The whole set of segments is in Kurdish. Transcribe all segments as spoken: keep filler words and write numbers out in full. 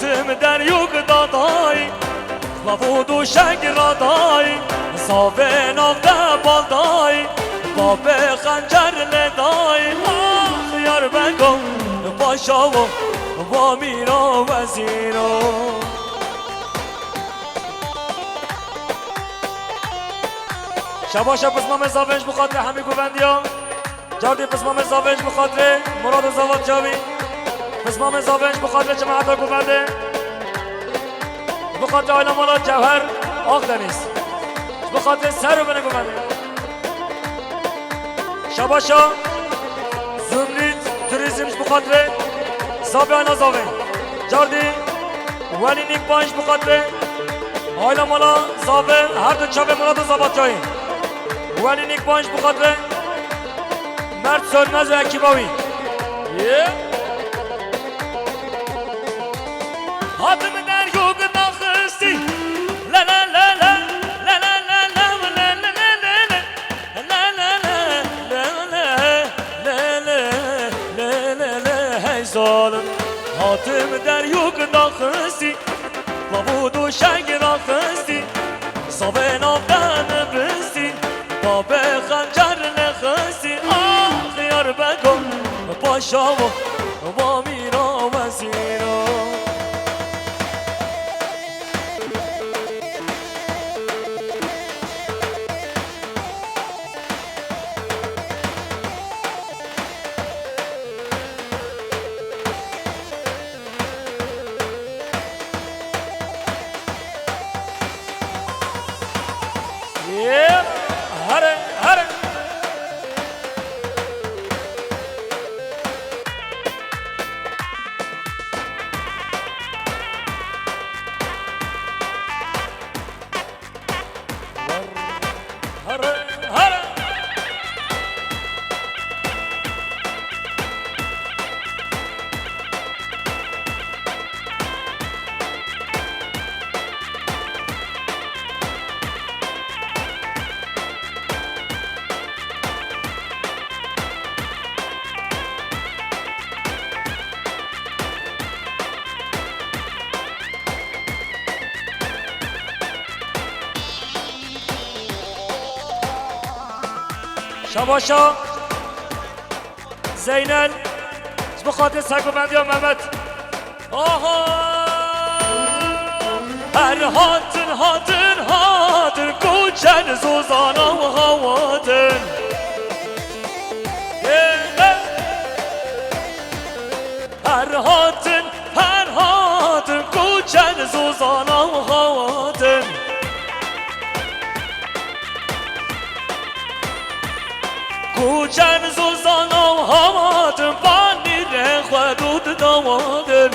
Hatim deryûk dadayî, lav û dûşek radayî, zavê nav de baldayî, babê xencer lêdayî. Ax yar beko, paşa wo, va mîra wezîro. Şabaşa pismamê zavên ji bo xatirê hemî guvendiya. Cardî pismamê zavên ji bo xatirê Murad û Zavat Çavî. Pismamê zavên ji bo xatirê cemaeta guvendê. Ji bo xatirê aîla mala Cewher Akdenîz. Ji bo xatirê ser û binê guvendê. Şabaşa Zumrît Turizm ji bo xatirê Zabiya Nazavê. Cardî Welî Nîkbanj ji bo xatirê aîla mala Zavê her du çavê Murad û Zavatyayê. Welî Nîkbanj ji bo xatirê Mert Sönmez û ekîba wî. Yê. Hatim deryûk daxistî. La la la la, la la la la, la la la la la. La la la, la la, la la, la la la, hey zalim. Hatim deryûk daxistî, lav û dûşek raxistî, zavê nav de nivistî, babê xencer nexistî. Ax yar beko, paşa wo, va mîra wezîro. Yê, here, here. Here, here. Şabaşa Zeynel, ji bo xatirê sergovendiya Mehmet. Aha! Her hatin, hatin, hatin, koçer zozana û hawatin. Ê, ê. Her hatin, her hatin, koçer zozana û hawatin. Koçer zozana û hawatin, panîrê xwe dû didawatin.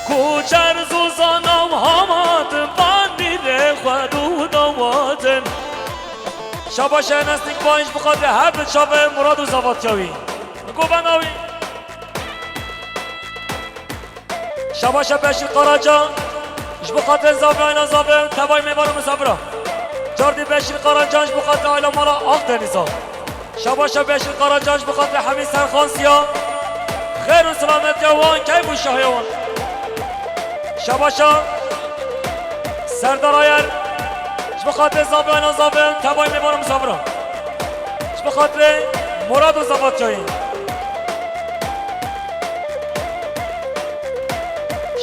Koçer zozana û hawatin, panîrê xwe dû dawatin. Şabaş Enes Nîkbanj bi xatirê her du çavê Murad û Zavatya wî. Govenda wî. Şabaşa Beşîr Karaca, ji bo xatirê zavê, ayna zavê, tevayî mêvan û misafira. Cardî Beşîr Karaca ji bo xatirê ayna mala Akdenîza. Şabaşa Beşîr Karaca ji bo xatirê hemî serxansiya, xêr û selametiya wan, keyf û şahiya wan. Şabaşa Serdar Ayer, ji bo xatirê zavê, ayna zavê, tevayî mêvan û misafira. Ji bo xatirê Murad û Zavatiyayî.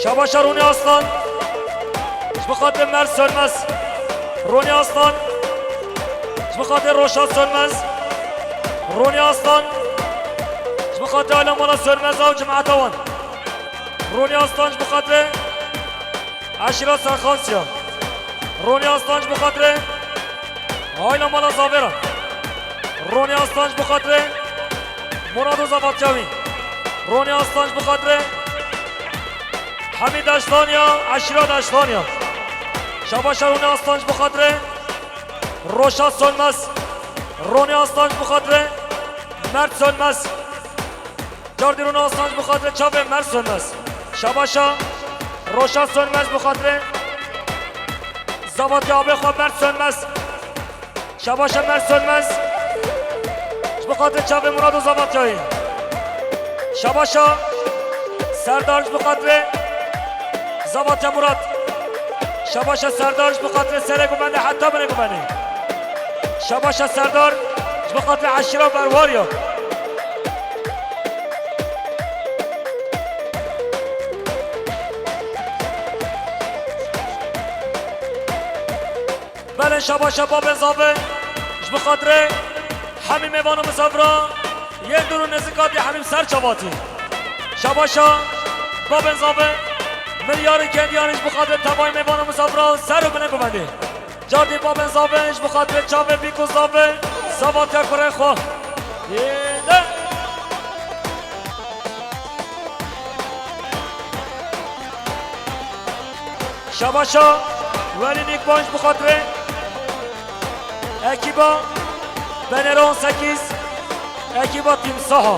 Şabaşa Ronî Aslan. Ji bo xatirê Mert Sönmez. Ronî Aslan. Ji bo xatirê Roşan Sönmez. Ronî Aslan. Ji bo xatirê aîla mala Sönmez û cemaeta wan. Ronî Aslan ji bo xatirê Eşîra Serxansiya. Ronî Aslan ji bo xatirê aîla mala Zavêra. Ronî Aslan ji bo xatirê Murad û Zavatiyawî. Ronî Aslan ji bo xatirê Hemî Daşlaniya, Eşîra Daşlaniya. Şabaşa Ronî Aslan ji bo xatirê Roşa Sönmez. Ronî Aslan ji bo xatirê Mert Sönmez. Cardî Ronî Aslan ji bo xatirê çavê Mert Sönmez. Şabaşa Roşa Sönmez ji bo xatirê Zavatiya abê xwe Mert Sönmez. Şabaşa Mert Sönmez. Ji bo xatirê çavê Murad û Zavatiyayê. Şabaşa Serdar ji bo xatirê Zavatya Murad. Şabaşa Serdar ji bo xatirê serê guvendê heta binê guvendê. Şabaşa Serdar ji bo xatirê eşîra Berwariya. Belê şabaşa babên zavê ji bo xatirê hemî mêvan û misafira yên dûr û nêzîk hatî hemî ser çavatî. Şabaşa babên zavê milyarê kendiyanî ji bo xatirê tevayê mêvan û misafira ser û binê guvendê. Cardî babên zavê ji bo xatirê çavê bîk û zavê zavatiya kurê xwe. Yê de. Şabaşa Welî Nîkban ji bo xatirê ekîba Benera on sekiz, ekîba Tîmsaha.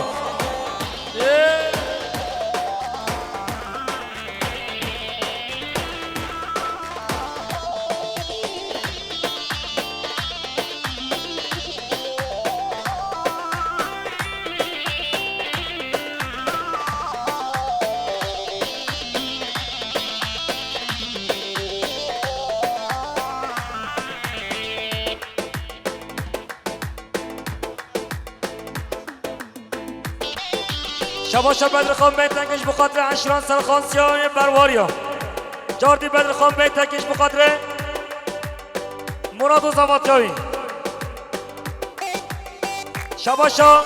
Şabaşa Bedirxan Beytekî ji bo xatirê Eşîran Serxansiya yê Berwariya. Cardî Bedirxan Beytekî ji bo xatirê Murad û Zavatiyawî. Şabaşa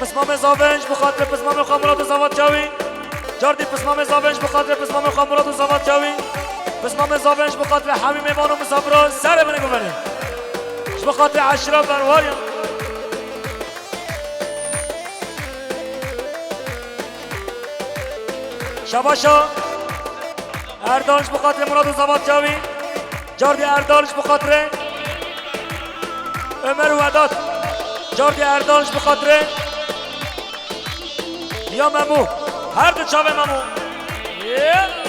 Pismamê Zavên ji bo xatirê pismamê xwe Murad û Zavatiyawî. Cardî Pismamê Zavên ji bo xatirê pismamê xwe Murad û Zavatiyawî. Pismamê Zavên ji bo xatirê hemî mêvan û misafira serê binê guvenê. Ji bo xatirê eşîra Berwariya. Şabaşa Erdal ji bo xatirê Murad û Zavatiyawî. Cardî Erdal ji bo xatirê Ömer û Vedat. Cardî Erdal ji bo xatirê ya Memû. Her du çavê Memû. Yê.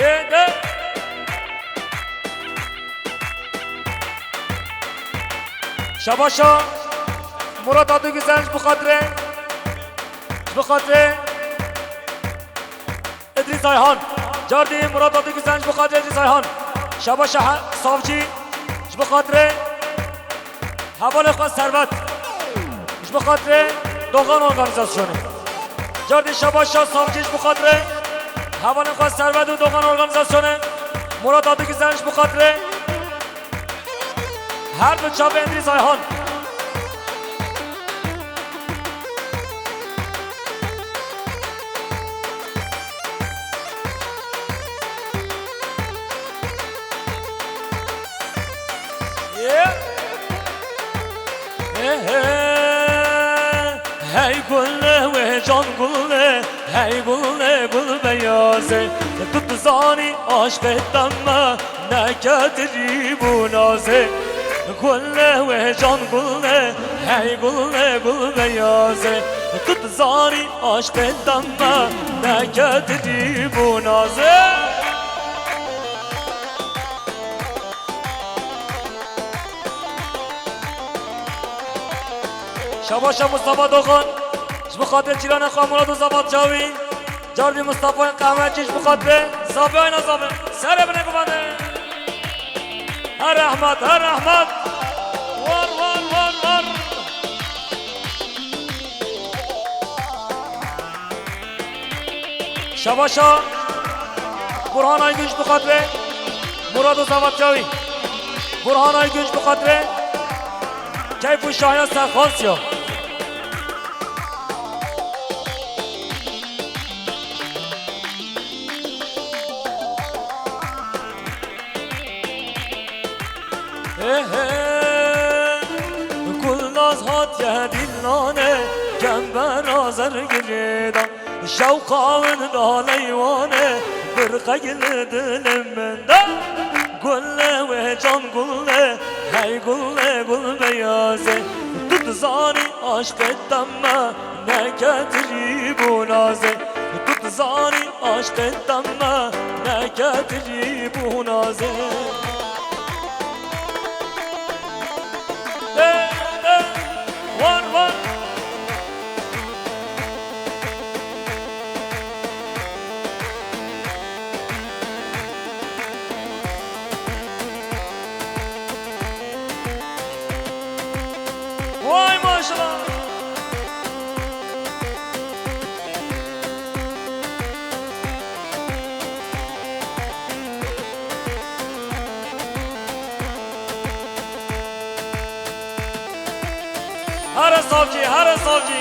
Yê de. Şabaşa Murat Adı Güzel ji bo xatirê, ji bo xatirê Îdrîs Ayhan. Cardî Murat Adı Güzel ji bo xatirê Îdrîs Ayhan. Şabaşa he-, Savcî ji bo xatirê hevalê xwe Servet. Ji bo xatirê Doğan Organizasyonu. Cardî şebaşa savcî ji bo xatirê hevalên xwe Serwet û Dogan Organîzasyonê, Murat Adigizan ji bo xatirê her du çavê Endrîs Ayhan. Hey gule wê can gule, hey gule gul beyazê, tu dizanî aşqê te me neke dilî bû nazê. Gule wê can gule, hey gule gul beyazê, tu dizanî aşqê te me neke dilî bû nazê. Şabaşa Mustafa Dogan, ji bo xatirê cîranê xwe Murat û Zevat Cawî, cardî Mustafayên qehwecî ji bo xatirê Zavi Ayna Zavi. Serê binê bibende. Her rehmet, her rehmet. War, war, war, war. Şebaşa Burhan Aygün ji bo xatirê Murad û Zevat Cawî. Burhan Aygün ji bo xatirê keyf û şahiya serxwestiya. He he, Gulnaz hatiye dîlnane, kembera zergirê da. Şewqa winda leywane, birqek li dilê min de. Gule wê can gule, hey gule gul beyazê. Tu dizanî aşqê te me neke dilî bû nazê. Tu dizanî aşqê te me neke dilî bû nazê. Hey, hey, war, war. Vay maşallah. Here savcî, here savcî.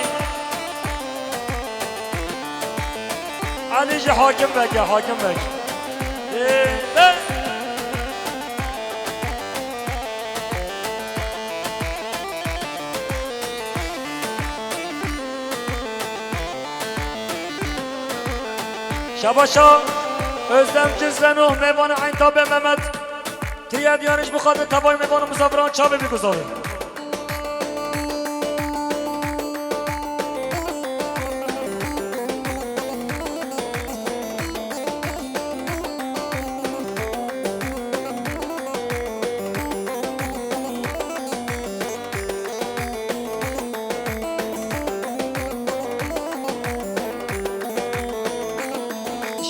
Elî jî hakim bek e, hakim bek. Ê, ê. Şebaşa Özlem Cizre Nuh, mêvanê Eyntabê Mehmet. Tiyê diyanî ji bo xatir tevayê mêvan û misafiran çavê biguzarê.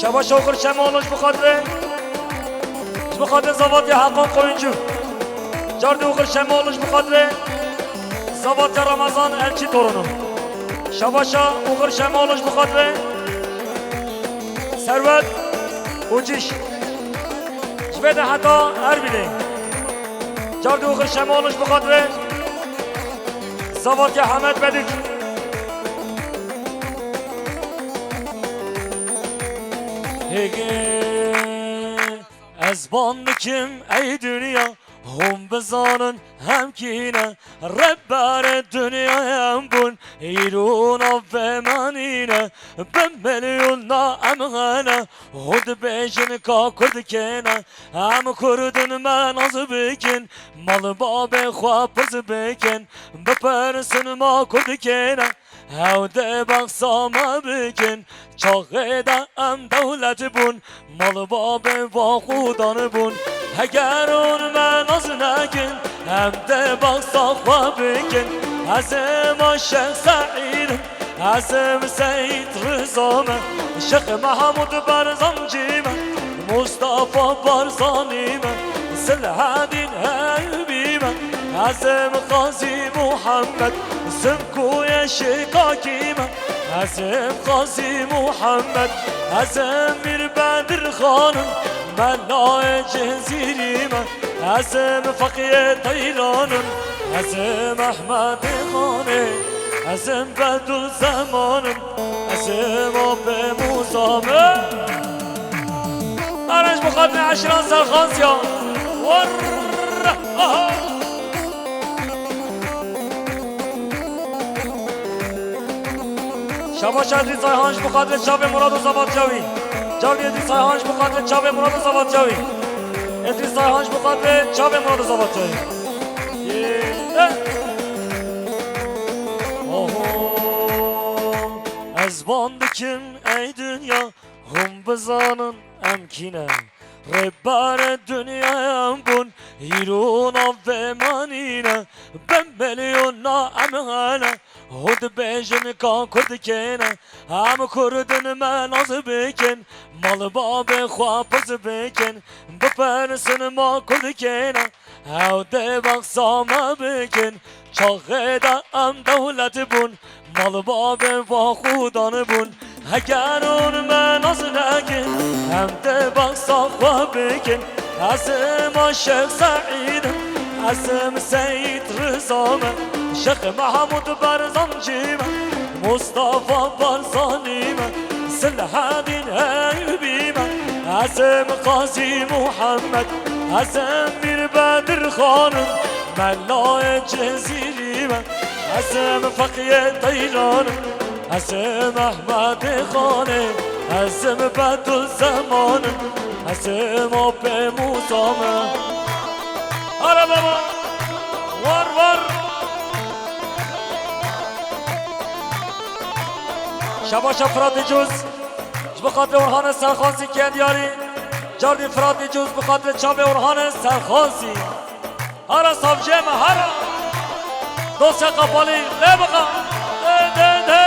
Şebaşa Oxir Şemoğlu ji bo xatirê, ji bo xatirê Zavatya Hakan Koyuncu. Cardî Oxir Şemoğlu ji bo xatirê Zavatya Ramazan Elçi torunu. Şebaşa Oxir Şemoğlu ji bo xatirê Serwet Uciş. Ji vê de heta Erbilê. Cardî Oxir Şemoğlu ji bo xatirê Zavatya Hemed Bedük. Hêgê ez ban dikim ey dinya, hûn bizanin em kî ne. Rêberê dinyayê em bûn, îro navê me nîne. Bi milyona em hene, hûn dibêjin ka Kurd kê ne. Em Kurd in, me nas bikin, mal babê xwe pirs bikin. Bipirsin ma Kurd kê ne. Ew dê behsa me bikin, çaxê de em dewlet bûn, mal babê va xudan bûn. Heger hûn me nas nekin, em dê behsa xwe bikin. Ez ê ma Şêx Seîd im, ez ê Seîd Riza me, Şêx Mehmûd Berzancî me, Mustafa Barzanî me, Silhedîn Eybî me, ez ê Qazî Muhammed, Tim koyê şêkakî me, ez im Qazî Muhammed, ez im Mîr Bedirxan im, melayê Cizîrî me, ez im Feqiyê Teyran im, ez im Ehmedê Xanê, ez im Bedul Zeman im, ez im Apê Mûsa me. Arê ji bo xatirê eşîran Serxansiya. Warr! Aha! Şabaş Edrîs Ayhan ji bo xatirê çavê Murado Zavatçawî. Cavdî Edrîs Ayhan ji bo xatirê çavê Murado Zavatçawî. Edrîs Ayhan ji bo xatirê çavê Murado Zavatçawî. Yê, eh. Oho, ez van dikim ey dinya, hûn bizanin em kî ne. Rêberê dinyayê em bûn, îro navê me nîne. Bi milyona em hene, hûn dibêjin ka Kurd kê ne. Em Kurd in, me nas bikin, mal babê xwe pirs bikin. Bipirsin ma Kurd kê ne, ew dê behsa me bikin. Çaxê de em dewlet bûn, mal babê va xudan bûn. Heger hûn me nas nekin, em dê behsa xwe bikin. Ez im Şêx Seîd im, ez im Seyîd Riza me, Şêx Mehmûd Berzancî me, Mustafa Barzanî me, Silahedîn Eyûbî me, ez im Qazî Muhammed, ez im Mîr Bedirxan im, melayê Cizîrî me, ez im Feqiyê Teyran im, ez im Ehmedê Xanê, ez im Bedul Zeman im, ez im Apê Mûsa me. Are baba, war war. Şabaşa Firatê Cûz, ji bo xatirê Orhanê Serxasî Kendiyarî, cardî Firatê Cûz, bi xatirê çavê Orhanê Serxasî. Hara savcê me, hara. Dosya kapalı, lê biqa. De, de, de.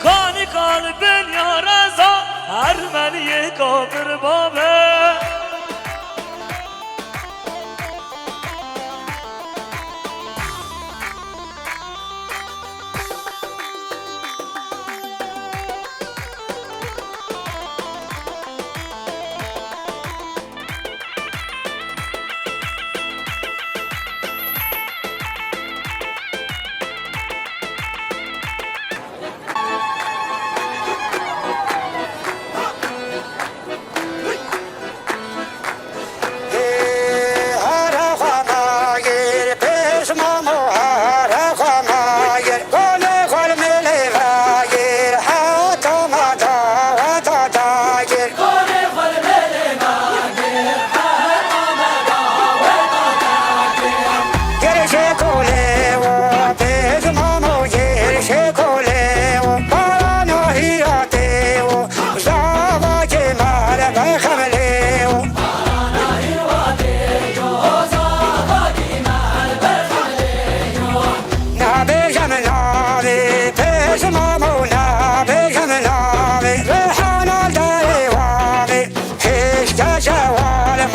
Kanî kalbin ya reza, Ermeniyê kafir babe.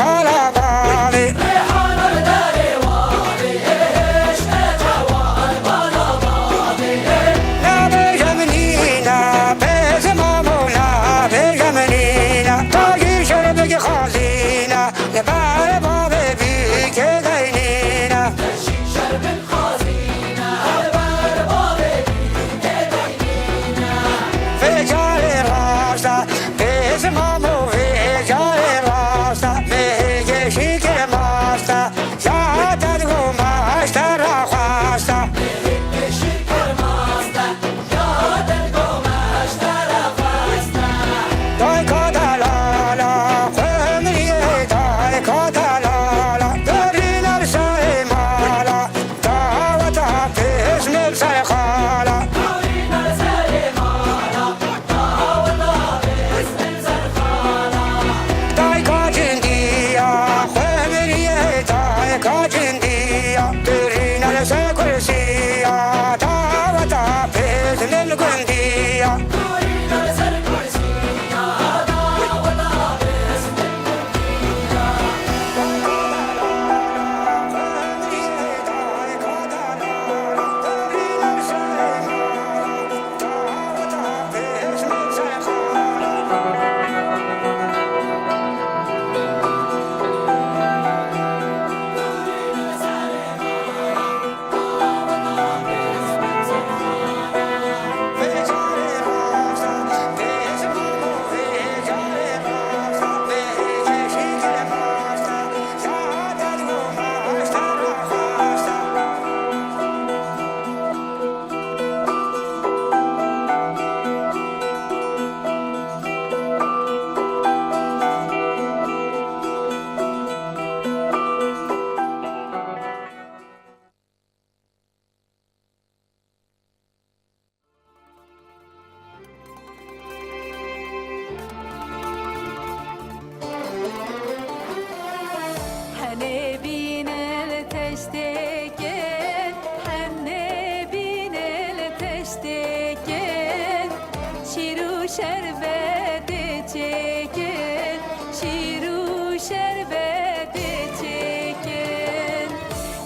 Ala bavê. Nabêje min nîne, pêzê mamo, nabêje min nîne. Tacî şerbekî xazîne, li ber bavê bîkê deynîne. Vê carê rast e, pêzê mamo, vê carê rast e, mêrgê şîkê mast e, ya te digo me ji te re xwest e. Dayka delala, xwe miriyê dayka delala, derî nerse mala. Daweta pêz min ser xala. Dayka cindiya, xwe miriyê dayka cindiya. Birîne li ser kursiya, daweta pêz min gundiya. Henê bînil teştêkin, henê bînil teştêkin, şîr û şerbetê çêkin, şîr û şerbetê çêkin.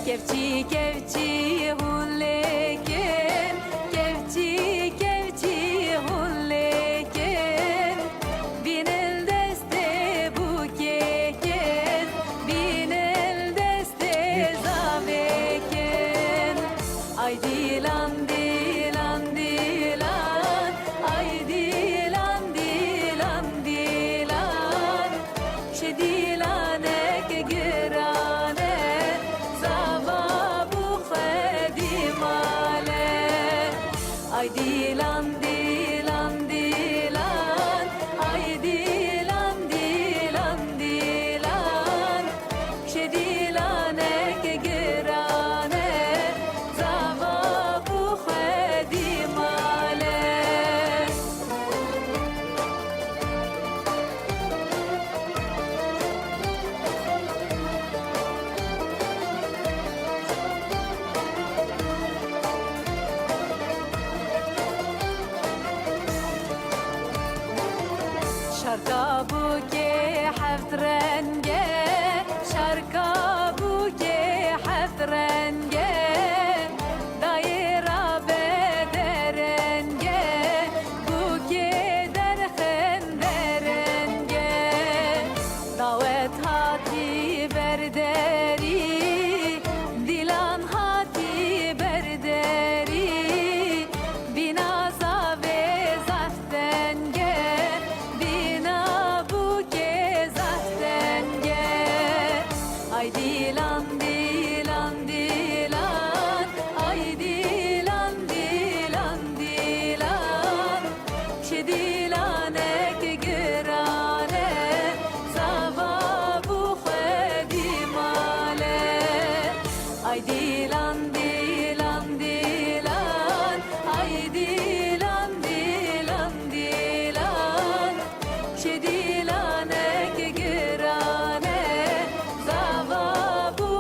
Kevçî, kevçî hûn lêkin, kevçî, kevçî hûn lêkin. Bînil destê bûkê kin, bînil destê zavê kin. Ay dîlan, dîlan, dîlan, ay dîlan, dîlan, dîlan. Ji dîlanek giran e, zava bû xwedî male. Ay dîlan, dîlan, dîlan, ay dîlan, dîlan, dîlan. Ji dîlanek giran e, zava bû xwedî male. Şarka bûkê heft reng e, şarka bûkê heft reng e. Dayê rabe dereng e, bûkê derxin dereng e. Dawet hatî ber derî, dîlan hatî ber derî. Bîna zavê zaf teng e, bîna bûkê zaf teng e. Ay dîlan, dîlan, dîlan, ay dîlan, dîlan, dîlan. Ji dîlanek giran e, zava bû xwedî male. Ay dîlan, dîlan, dîlan, ay dîlan, dîlan, dîlan. Ji dîlanek giran e, zava bû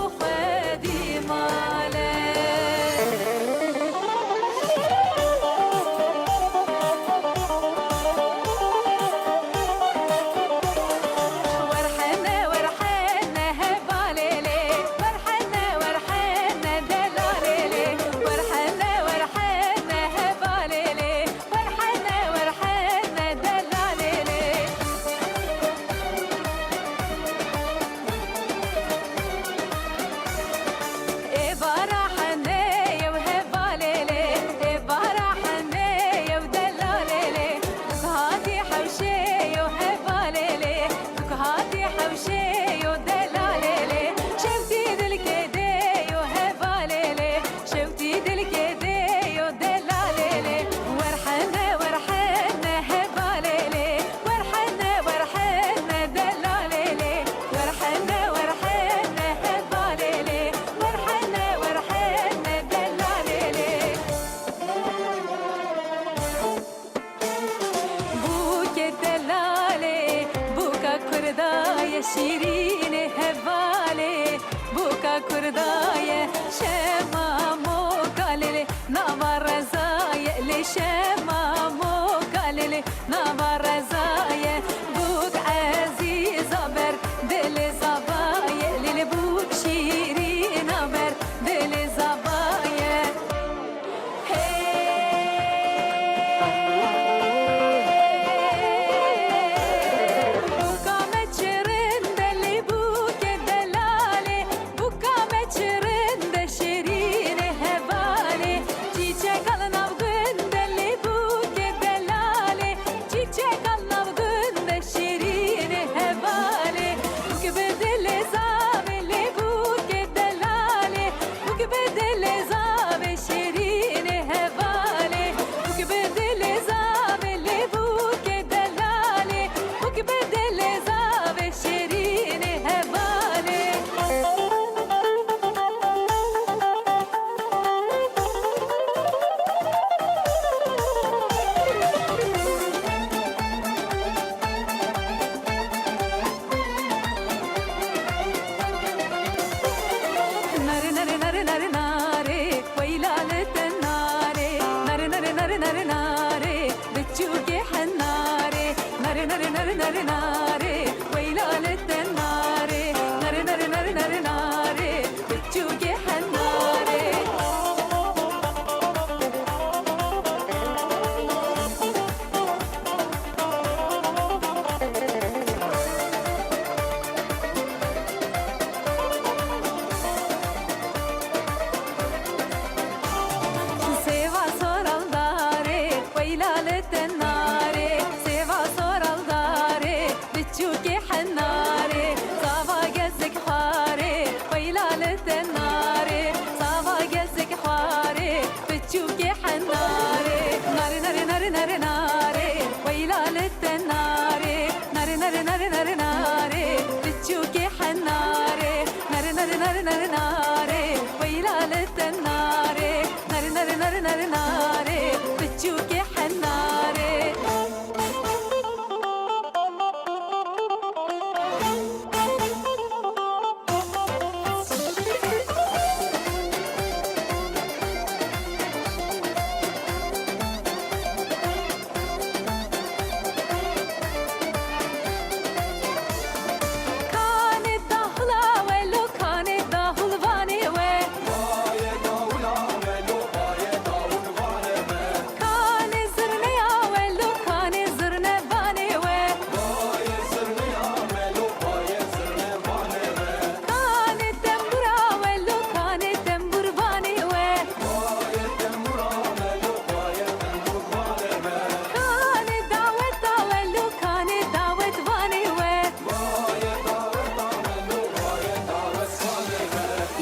Daye şema moka lê lê, nava rezaye lê şema moka lê lê, nava rezaye. Bûk ezîza ber dilê zavaye lê lê, bûk şîrîna ber dilê zavaye. Bûka me çi rind e lê bûkê delalê, bûka me çi rind e şêrînê hevalê. Çîçeka li nav gund e lê bûkê delalê, çîçeka li nav gund e şêrînê hevalê. Bûk bi dilê zavê lê bûkê delalê, bûk bi dilê zavê şêrînê hevalê, bûk bi dilê zavê lê bûkê delalê, bûk bi dilê zavê şêrînê hevalê. Nare, nare, nare, nare, nare, weyla li te nare. Nare, nare, nare, nare, nare, biçûkê henare. Nare, nare, nare, nare, nare, weyla li te nare. Nare, nare, nare, nare, nare, biçûkê henare. Sêva soraldarê, weyla li te nare. Sêva soraldarê, biçûkê henarê. Zava gezek xwarê, weyla li te nare. Zava gezek xwarê, biçûkê henarê. Nare, nare, nare, nare, nare, weyla li te nare. Nare, nare, nare, nare, nare, biçûkê henarê. Nare, nare, nare, nare, nare, weyla li te nare. Nare, nare, nare, nare, nare, biçûkê henarê. Kanê dahula we lo, kanê dahulvanê we. Kanê zirneya we lo, kanê zirnevanê we. Kanê tembura we lo, kanê temburvanê we. Kanê daweta we lo, kanê dawetvanê we.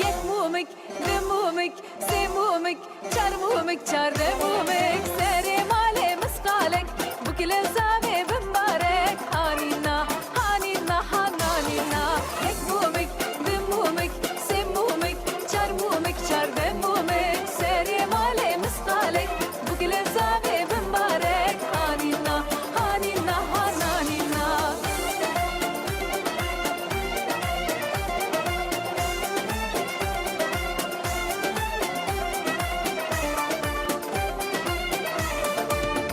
Yek mûmik, du mûmik, sê mûmik, çar mûmik, çardeh mûmik, serê malê misqalek, bûk li zavê bimbarek. Hanîna, hanîna, hananîna. Yek mûmik, du mûmik, sê mûmik, çar mûmik, çardeh mûmik, serê malê misqalek, bûk li zavê bimbarek. Hanîna, hanîna, hananîna.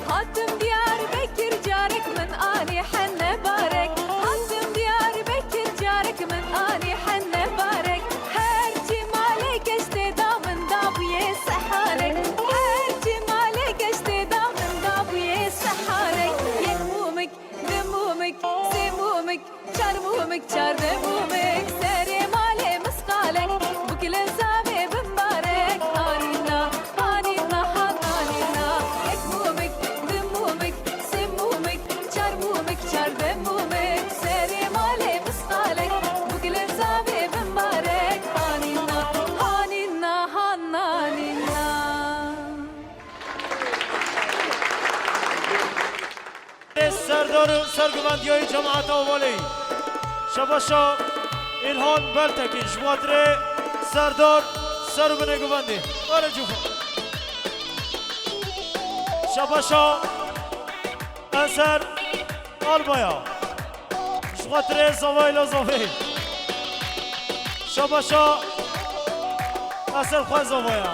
Hatim Diyarbekir carek, min anî hene barek. Hatim Diyarbekir carek, min anî hene barek. Her çi malê geştê da min dabûyê seharek. Her çi malê geştê da min dabûyê seharek. Yek mûmik, du mûmik, sê mûmik, çar mûmik, çardeh mûmik, serê malê misqalek, bûk li zavê bimbarek. Hanîna, hanîna, hananîna. Yek mûmik, du mûmik, sê mûmik, çar mûmik, çardeh mûmik, serê malê misqalek, bûk li zavê bimbarek. Hanîna, hanîna, hananîna. Serdar û serguvendiya cemaeta Ovalê. Şebaşa Îlhan Beltekî ji xatirê Serdar ser û binê guvendê. Were cûfan. Şebaşa Enser Albaya. Ji xatirê zavayla zavê. Şebaşa Eser xwe zavaya.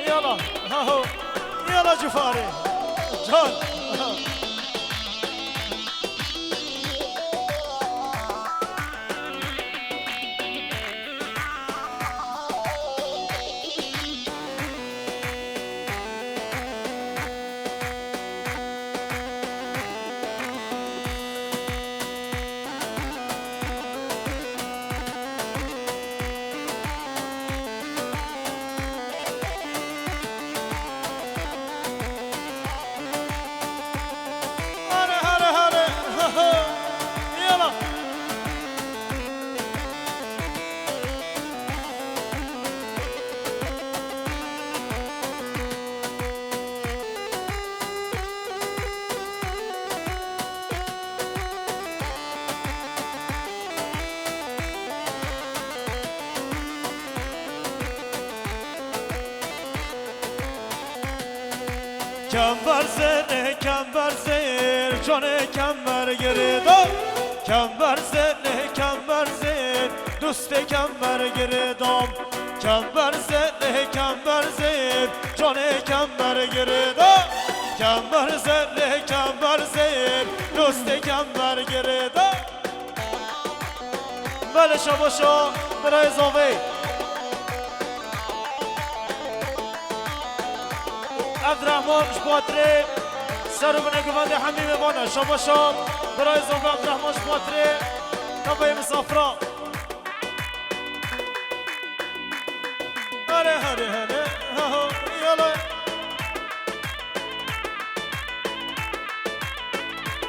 Yala. Haho. Yala cifarê. Can. Hare, hare, hare. Yala. Kember zêr, kember zêr, canê kember girêdam. Kember zêr, kember zêr, dostê kember girêdam. Kember zêr, kember zêr, canê kember girêdam. Kember zêr, kember zêr, dostê kember girêdam. Belê şabaşa birayê zavê. Evdirehman ji bo xatirê ser û binê guvendê hemî mêvana. Şabaşa birayê zavê Evdirehman ji bo xatirê tevayê misafira. Hare, hare, hare. Ha, ha, yala.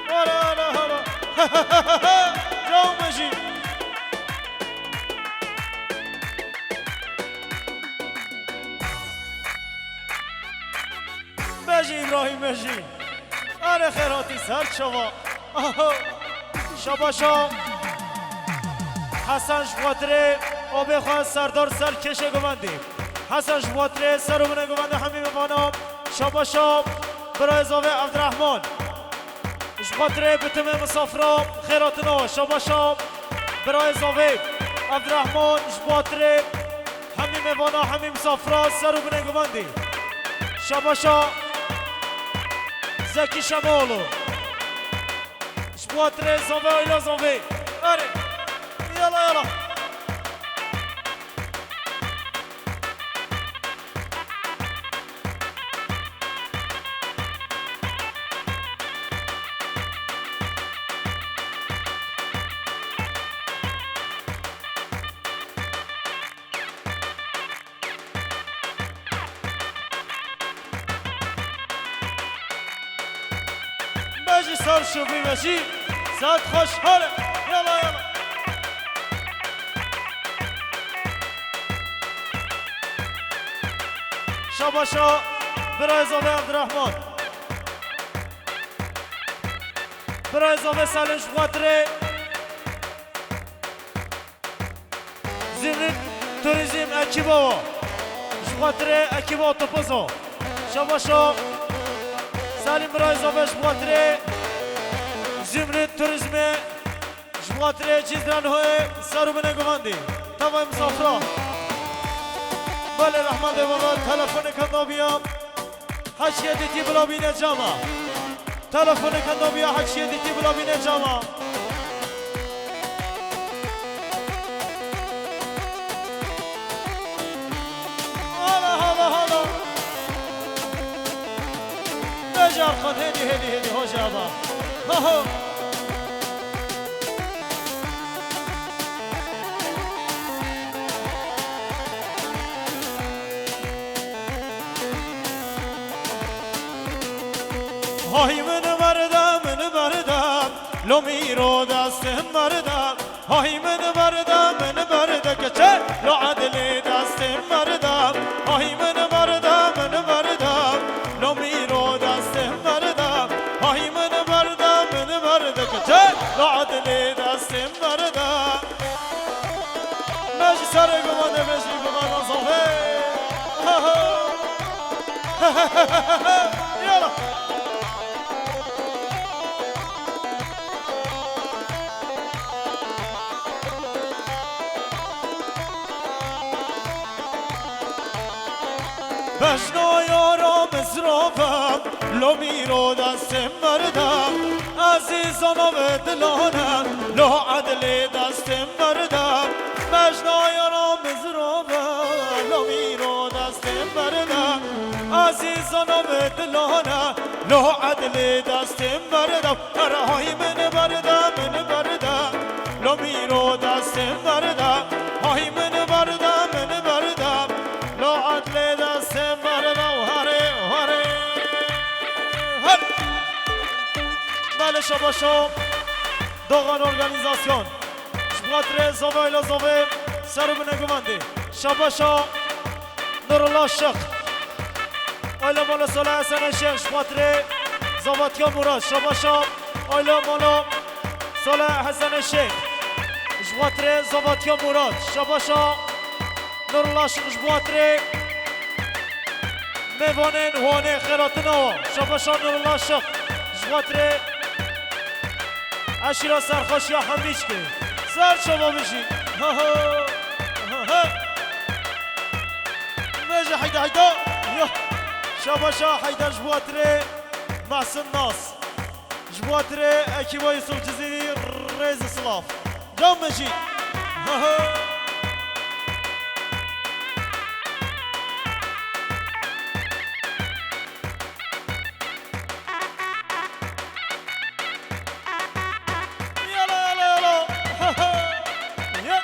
Hare, hare, hare. Ciwan mejî. Mejî Îbrahîm, mejî. Erê xêr hatî ser çava. Aha. Şabaşa. Hesen ji xatirê abê xwe Serdar ser kêşê guvendî. Hesen ji xatirê ser û binê guvendê hemî mêvana. Şabaşa birayê zavê Evdirehman. Ji xatirê bitimê misafira xêr hatina. Şabaşa birayê zavê Evdirehman ji xatirê hemî mêvana, hemî misafira ser û binê guvendî. Şabaşa Zekî Şemoğlu. Ji xatirê zavê, ayla zavê. Erê. Yala, yala. Bejî ser şûbî bejî. Saet xweş, hale. Yala, yala. Şabaşa birayê zavê Evdirehman. Birayê zavê Selim ji xatirê Zümrüt Turizm ekiba wa. Ji xatirê ekiba Otopozo. Şabaşa Selim birayê zavê ji xatirê Zümrüt Turizmê. Ji xatirê Cizranhoyê ser û binê guvendî. Tevayê misafira. Belê rehma dê baba, telefonê kendabiya. Heçiyê dîtî bila bîne cama. Telefonê kendabiya, heçiyê dîtî bila bîne cama. Hala, hala, hala. Bejar xwe hêdî, hêdî, hêdî, hoca ba. Ho, ho. Hay min merda, min merda, lo mîro destê merda. Hay min merda, min merda, keçe lo edlê destê merda. Hay min merda, min merda, lo mîro destê merda. Hay min merda, min merda, keçe lo edlê destê merda. Me ji serê gumane, me jî gumana zafê. Ha, ha. Yala. Bejna yara mizrava, lo mîro destê merda, ezîzana ve dilane, lo edlê destê merda. Bejna yara mizrava, lo mîro destê merda, ezîzana ve dilane, lo edlê destê merda. Her hay min berda, min berda, lo mîro destê merda, hay min berda, min berda. Lo edlê destê merda û herê, herê, her. Belê şabaşo. Doğan Organizasyon. Ji bo xatirê zovê û zovê ser û binê guvandê. Şabaşo. Nurullah Şık. Ayla Mola Sola Hesen Eşek. Ji bo xatirê Zavatiya Murat. Şabaşo. Ayla Mola Sola Hesen Eşek. Ji bo xatirê Zavatiya Murat. Şabaşo. Nurullah Şık ji bo xatirê mêvanên Wanê xêratina wan. Şabaşa Nurullah Şık ji bo xatirê eşîra Serxweşiya Hemdîçkê. Ser çava bijî. Ha ha. Ha ha. Bêje heyda heyda. Yo. Şabaşa Heyder ji bo xatirê Mehsin Nas. Ji bo xatirê ekîba Yusuf Cizîrî rêz û silav. Can me jî. Yala, yala, yala. Ya.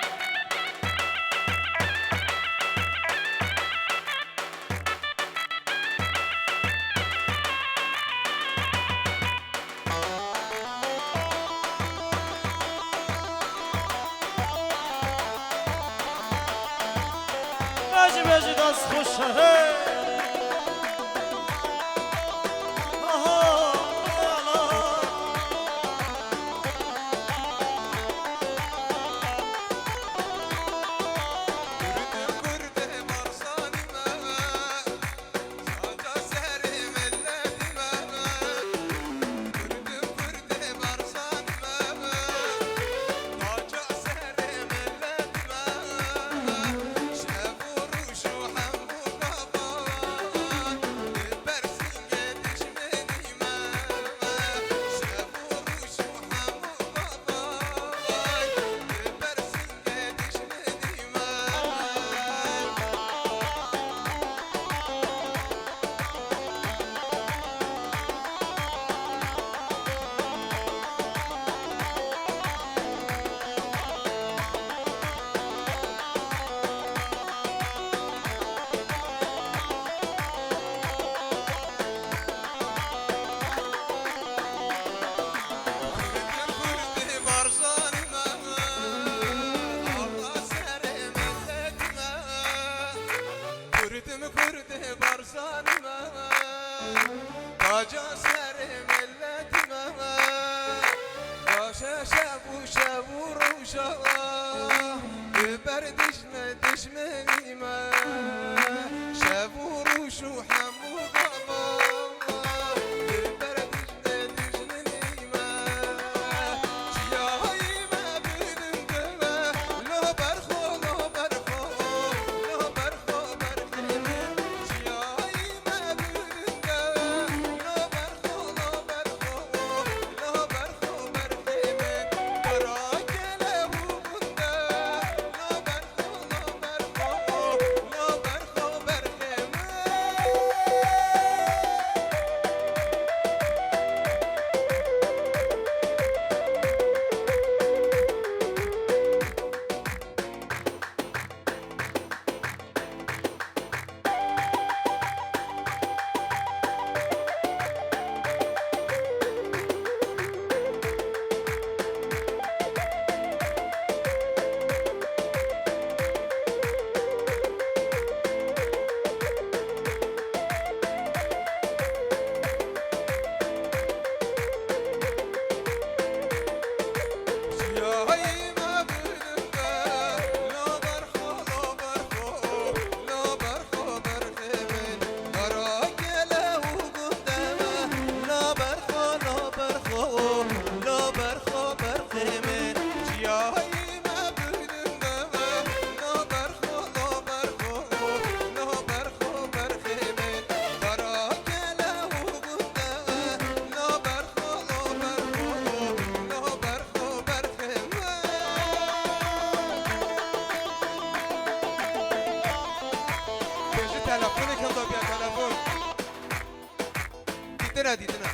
Bejî, bejî, dest xweş, hey. Aha, hey, Allah. Kurdim Kurd barzanime, taca serê milletime. Baş e şev û şev û roja, li ber dijme dijmenî me. Şev û roj û hemû gava, li ber dijme dijmenî me. Çiyayê me bidin deve, lo ber xwe, lo ber xwe, lo ber xwe, ber xwe. Telefonê kewta piya, telefon. Dîtine, dîtine.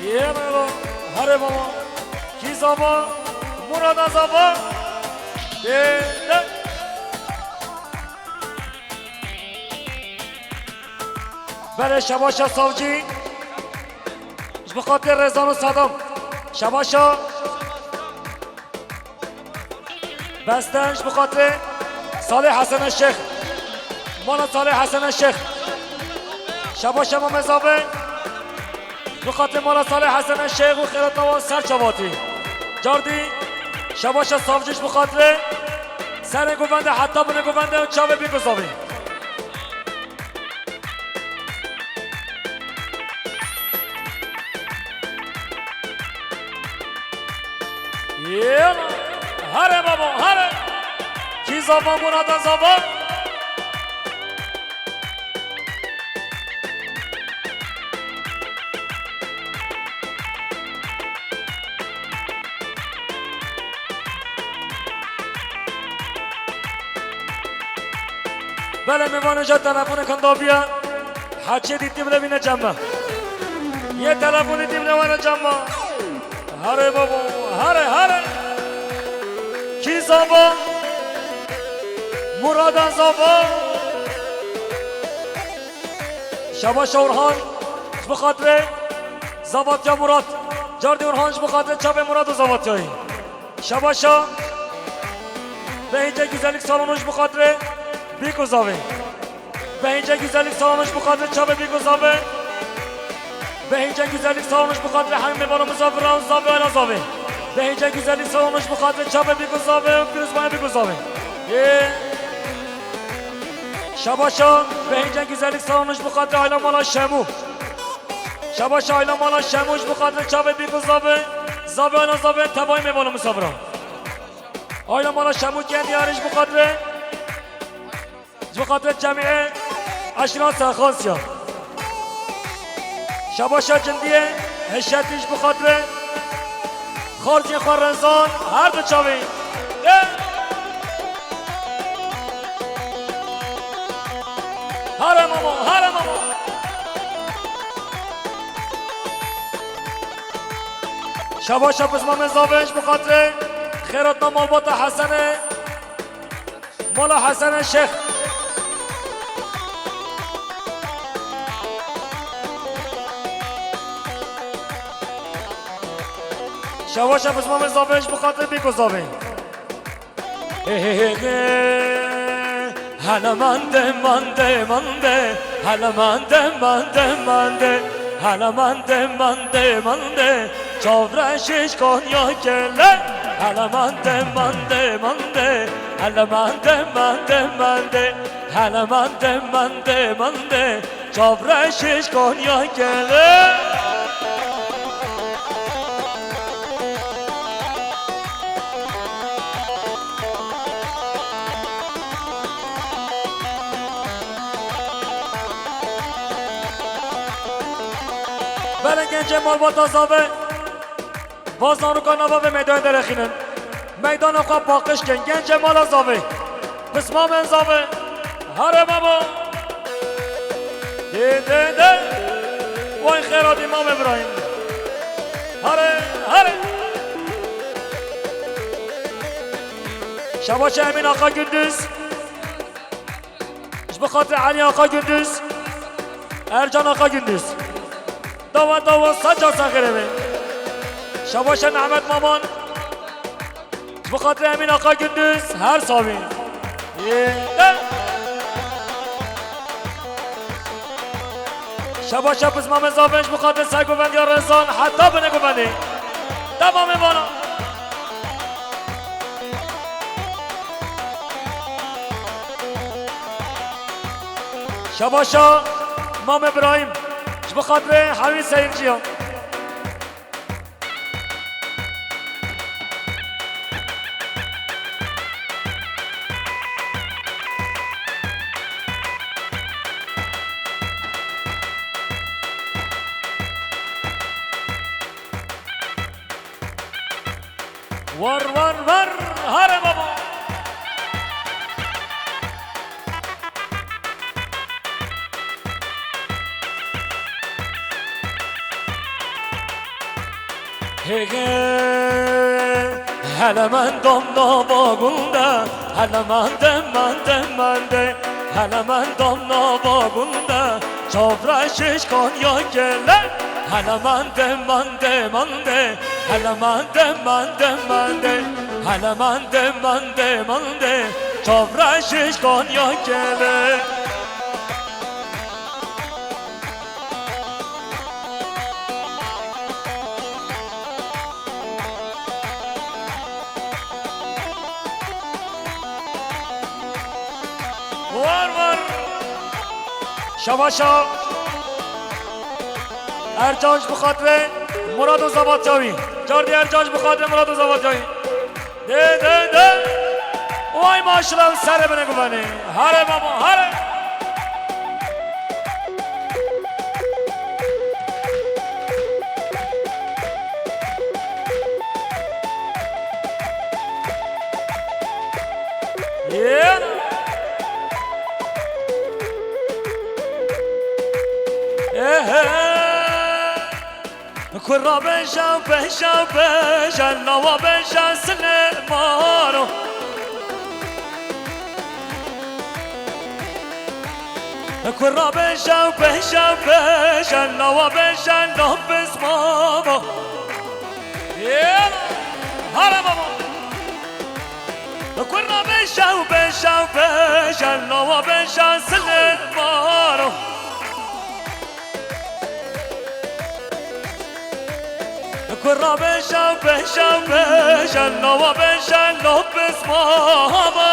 Yê baba, herê baba. Kî zava? Murada zava. Dê, dê. Belê şebaşa savcî. Ji bo xatirê Rezan û Sedam. Şebaşa. Besten ji bo xatirê Salih Hesen Şêx. Mala Salih Hesen Şêx. Şebaşa Mame Zavê. Ji bo xatirê mala Salih Hesen Şêx û xêrata wan ser çavatî. Cardî şebaşa savcî ji bo xatirê serê govendê heta binê govendê û çavê bî ku zavî. Yela, here babo, here. Kî zava, Murada zava? Belê mêvanê ja telefonê kinda biya. Heçê dîtî bile bîne cem me. Yê telefonê dî bile were cem me. Here babo, here, here. Kî zava? Murada zava. Şebaşa Orhan, ji bo xatirê zavatiya Murat. Cardî Orhan ji bo xatirê çavê Murat û zavatiyayî. Şebaşa. Behîce Güzellik Salonu ji bo xatirê Bîk û Zavê. Behîce Güzellik Salonu ji bo xatirê çavê Bîk û Zavê. Behîce Güzellik Salonu ji bo xatirê hemî mêvanê mizafira û zavê ala zavê. Behîce Güzellik Salonu ji bo xatirê çavê Bîk û Zavê û pîrozbahê Bîk û Zavê. Ê. Şebaşa Behîce Güzellik Salonu ji bo xatirê aîla mala Şemû. Şebaşa aîla mala Şemû ji bo xatirê çavê Bîk û Zavê. Zavê ala zavê tevayî mêvanê mizafira. Aîla mala Şemû kendî yarî ji bo xatirê Ji bo xatirê cemîê eşîra Serxansiya. Şebaşa cindiyê Heşetî ji bo xatirê xarziyê xwe Rezan her du çavî. Ê! Here mamo, here mamo. Şebaşa Pismamê Zavê ji bo xatirê xêratna malbata Hesenê. Mala Hesen Şêx. Şebaşa Pismamê Zavê ji bo xatirê Bîk û Zavê. He, he, he, he. Hele mande, mande, mande. Hele mande, mande, mande. Hele mande, mande, mande. Çavreşiş Konya gele. Hele mande, mande, mande. Hele mande, mande, mande. Hele mande, mande, mande. Çavreşiş Konya gele. Belê gencê malbata Zavê. Va zaroka nava vê meydanê derexînin. Meydana xwe paqij kin. Gencê mala Zavê. Pismamên Zavê. Here mamo. Dê, dê, dê. Way xêra dî Mam Îbrahîm. Here, here. Şebaşa Emîn Axa Gündüz. Ji bo xatirê Elî Axa Gündüz, Ercan Axa Gündüz. Dawa dawa saca saxire be. Şebaşa Mehmet Maman. Ji bo xatirê Emîn Axa Gündüz, her savî. Yê. Şebaşa Pismamê Zavê ji bo xatirê Sergovendiya Rezan heta binê govendê. Dema mêvana. Şabaşa Mam Îbrahîm, ji bo xatirê hemî seyirciyan. War, war, war! Hare babo! Hege, hele mendom nava gul de, hele mendem, mendem, mendem, hele mendom nava gul de, çavre şiş Konya gele, hele mendem, mendem, mendem, hele mendem, mendem, mendem, hele mendem, mendem, mendem, çavre şiş Konya gele. War, war. Şabaşa. Ercan ji bo xatirê Murado Zavatyawî. Cardî Ercan ji bo xatirê Murado Zavatyawî. De, de, de. Vay maşallah, serê bine guvenê. Hare baba, hare. Yena. Ehe. Kura beja, beja, beja, lawa beja Silemano. Kura beja, beja, beja, lawa beja Lopez Mamo. Yena, hara mamo. Kura beja, beja, beja, lawa beja Silemano. Kura beja, beja, beja, lawa beja Lopez Mamo.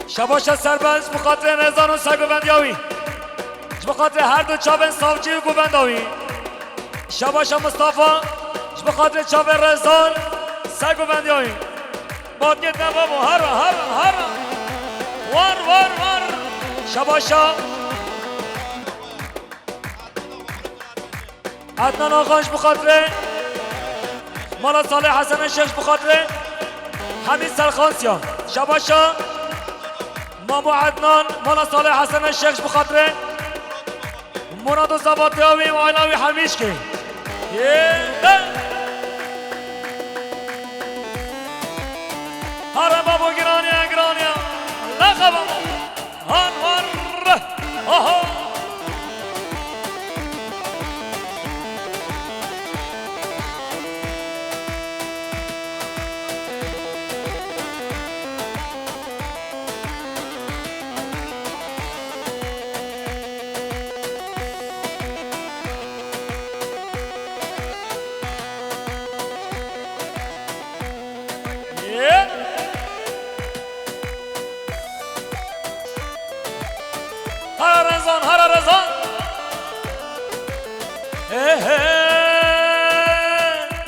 Şabaşa Serbest, ji bo xatirê Rezan û sergovendiya wî. Ji bo xatirê her du çavên savcî û govenda wî. Şabaşa Mustafa, ji bo xatirê çavên Rezan, sergovendiya wî. Batiyê te babo, hara, hara, hara. War, war, war. Şabaşa. Ednan Axan ji bo xatirê mala Salê Hesena Şêx ji bo xatirê Hemîd Serxansiya. Şabaşa Mamo Ednan, mala Salê Hesena Şêx ji bo xatirê Murado Zavatiya wî û aîla wî Hemîşkê. Yê de. Hare babo giraniya, giraniya. Lexe babo. Han var. Aha. Hara Rezan, hara Rezan. Ehe,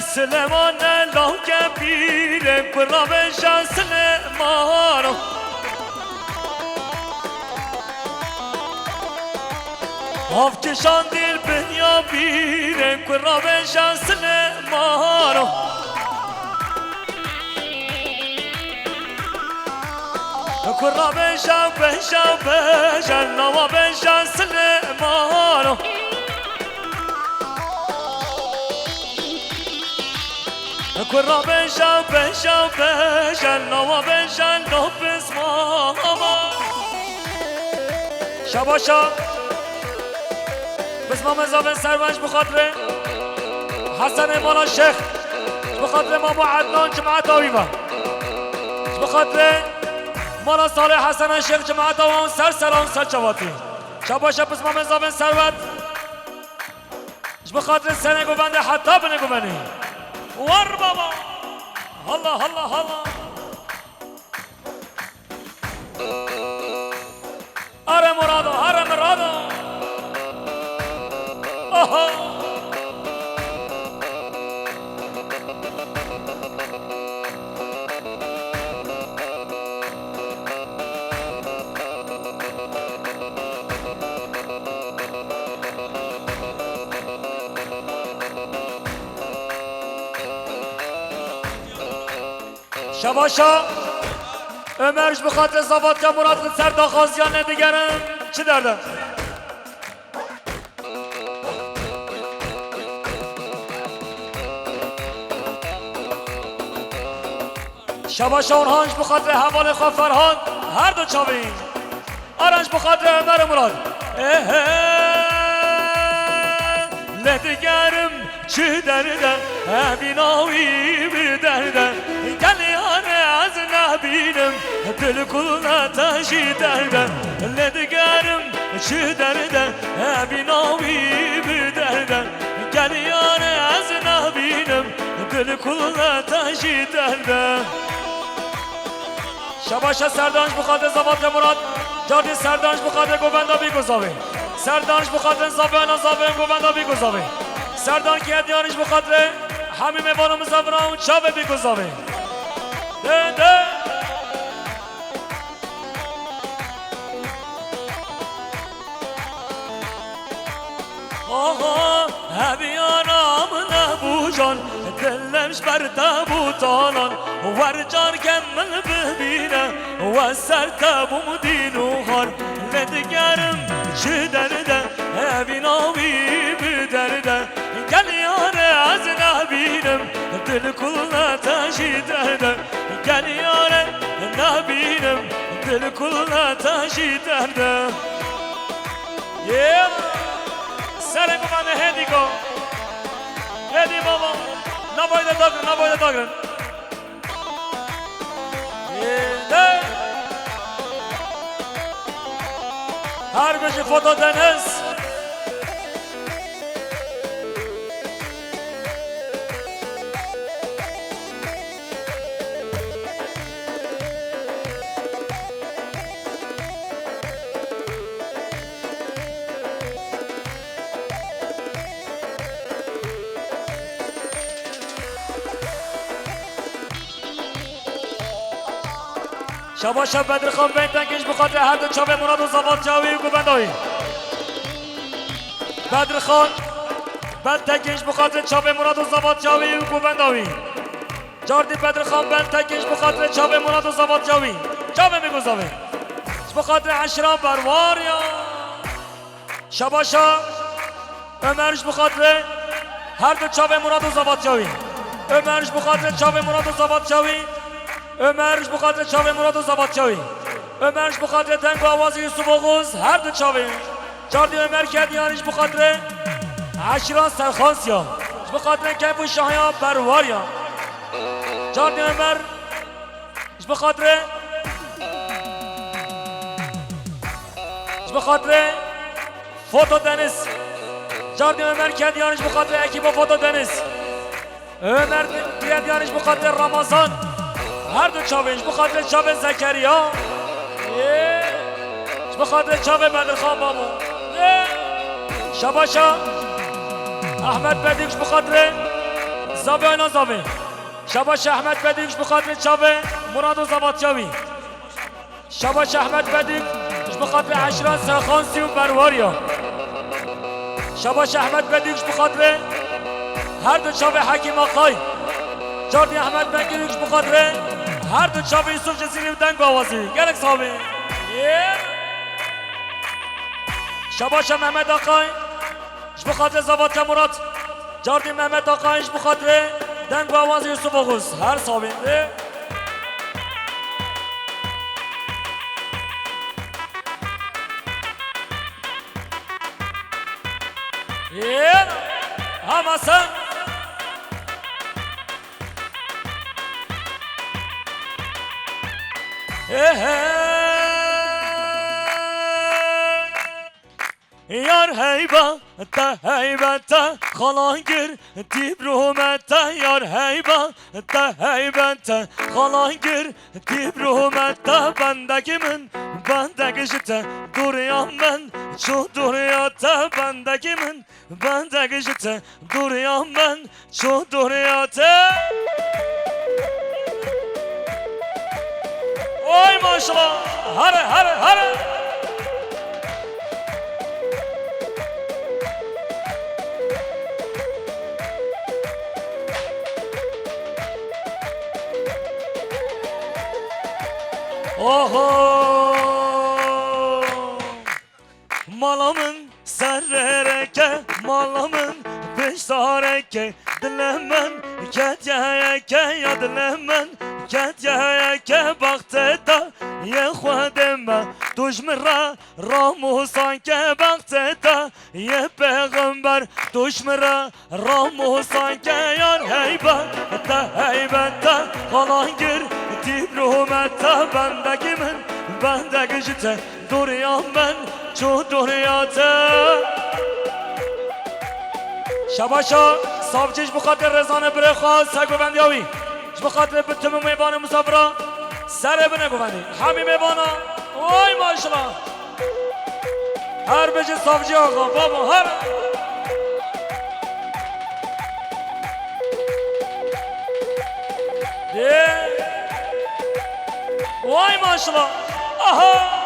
Silemane lawke pîrê, kura beja Silemano. Av kişan dil binya bîrê, kura beja Silemano. Kura beja, beja, beja, lawa beja Silemano. Kura beja, beja, beja, lawa beja Lopez Mamo. Şabaşa. Pismamê zavên servenc bi xatirê Hesenê mala Şêx, ji bi xatirê Mamo Ednan cemaeta wî ve, ji bi xatirê mala Salê Hesena Şêx cemaeta wan ser seran ser çavatî. Şabaşa pismamê zavên serwet, ji bi xatirê senê govendê heta binê govenê. War baba! Halla, halla, halla! Are Murado, are Murado. Oho. Şebaşa Ömer ji bi xatirê Zavatya Murat li ser daxwaziyan nedigerim. Çi derde? Şebaşa Orhan ji bi xatirê hevalê xwe Ferhan her du çavên. Aran ji bi xatirê Ömer û Murat. Ehe, lê digerim çi derde, evîna wî bi derde. Gel yare ez nebînim, dil kul te jî derde. Lê digerim çi derde, evîna wî bi derde. Gel yare ez nebînim, dil kul te jî derde. Şebaşa Serdan ji bi xatirê Zavatya Murat, cardî Serdan ji bi xatirê govenda bî guzavê. Serdan ji bi xatirê zaveyana zavê govenda bî guzavê. Serdan ki hediyanî ji bi xatirê hemî mêvan û mizaviran û çavê bî guzavê. De, de. Aha, heviyana min nebû can, dilim ji ber te bû talan. Wer carke min bibîne, we ser te bûm dîn û xar. Lê digerim çi derde, evîna wî bi derde. Gel yare ez nebînim, dil kul te jî derde. Gel yare nebînim, dil kul te jî derde. Yê, serê bimane hêdî go. Hêdî baba, navayê de dagrin, navayê de dagrin. Yê, de. Her bijî Foto Deniz. Şabaşa Bedirxan Bey Tekin ji bi xatirê her du çavê Murad û Zavat Çawî û govenda wî. Bedirxan Bel Tekin ji bi xatirê çavê Murad û Zavat Çawî û govenda wî. Cardî Bedirxan Bel Tekin ji bi xatirê çavê Murad û Zavat Çawî. Çavê min guzavê. Ji bi xatirê Eşra Berwarya. Şabaşa Ömer ji bi xatirê her du çavê Murad û Zavat Çawî. Ömer ji bi xatirê çavê Murad û Zavat Çawî. Ömer ji bi xatirê çavê Murad û Zavat Çawî. Ömer ji bi xatirê deng û awazê Yusuf Oxuz her du çavê. Cardî Ömer Kediyanî ji bi xatirê Eşîra Serxansiya. Ji bi xatirê keyf û şahiya Berwarya. Cardî Ömer ji bi xatirê, ji bi xatirê Foto Deniz. Cardî Ömer Kediyanî ji bi xatirê ekîba Foto Deniz. Ömer Kediyanî ji bi xatirê Ramazan. Her du çavên ji bi xatirê çavên Zekeriya. Yê. Ji bi xatirê çavê Bedirxan Babo. Yê. Şabaşa Ahmet Bedîk ji bi xatirê Zavê Ayna Zavê. Şabaşa Ahmet Bedîk ji bi xatirê çavê Murad û Zavat Çawî. Şabaş Ehmed Bedîk ji bi xatirê Eşran Serxansî û Berwarya. Şabaş Ehmed Bedîk ji bi xatirê her du çavê Hekîm Akay. Cardî Ehmed Bedîk ji bi xatirê her du çavê Yusuf Cizîrî û deng û awazî. Gelek sax bî. Yê. Şabaş Mehmet Akay. Ji bi xatirê Zavatya Murat, cardî Mehmet Akayî ji bi xatirê deng û awazê Yusuf Oxuz. Her sabîn de. Yê, hema sen. He he. Yar heyba, Te heybet e, xalangir, dîbrûme te yar heyba. Te heybet e, xalangir, dîbrûme te bendekî min, bendek ji te dûriya min, çû dûriya te bendekî min, bendek ji te dûriya min, çû dûriya te. Oy maşallah, here, here, here. Oho! Mala min serereke, mala min piştareke, dilê min kediyeyeke, ya dilê min kediyeyeke, baxtê te yê Xwedê me, tu ji min re ramûsan ke, baxtê te yê pêxember, tu ji min re ramûsan ke, yar heybe, te heybet e, xalangir, dîbrûme te bendekî min, bendek ji te dûriya min, çû dûriya te. Şebaşa savcî ji bo xatir rêzanê birê xwe ser govendiya wî. Ji bo xatir bi timî mêvanê misafira serê bine govendî. Hemî mêvana, oy maşallah. Her bijî savcî axa, babo, her. Ê! Vay maşallah. Aha!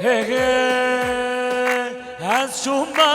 He he, ez çûme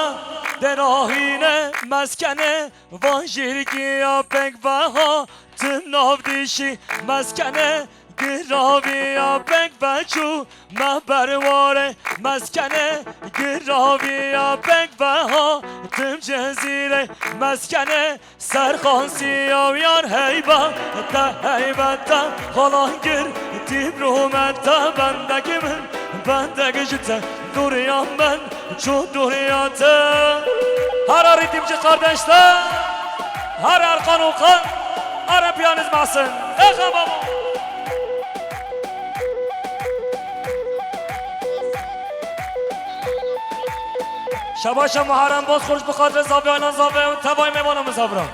derahîne meskenê, van jîrgiya pêk veha, tim nav dîşî meskenê, giraviya pêk veçû, me berwarê meskenê, giraviya pêk veha, tim cezîrê meskenê, serxansiya yar heyba, te heybet e, xalangir, dîbrûme te bendekî min, bendek ji te dûriya min, çû dûriya te. Hara rîtîmcî kardeşler, hara Erkan Okan, hara piyanîst Mahsin. Exe baba. Şebaşa Muharrem Bozkurt bi xatirê Zaviya Aylan Zaviya û tevayê mêvana misafira.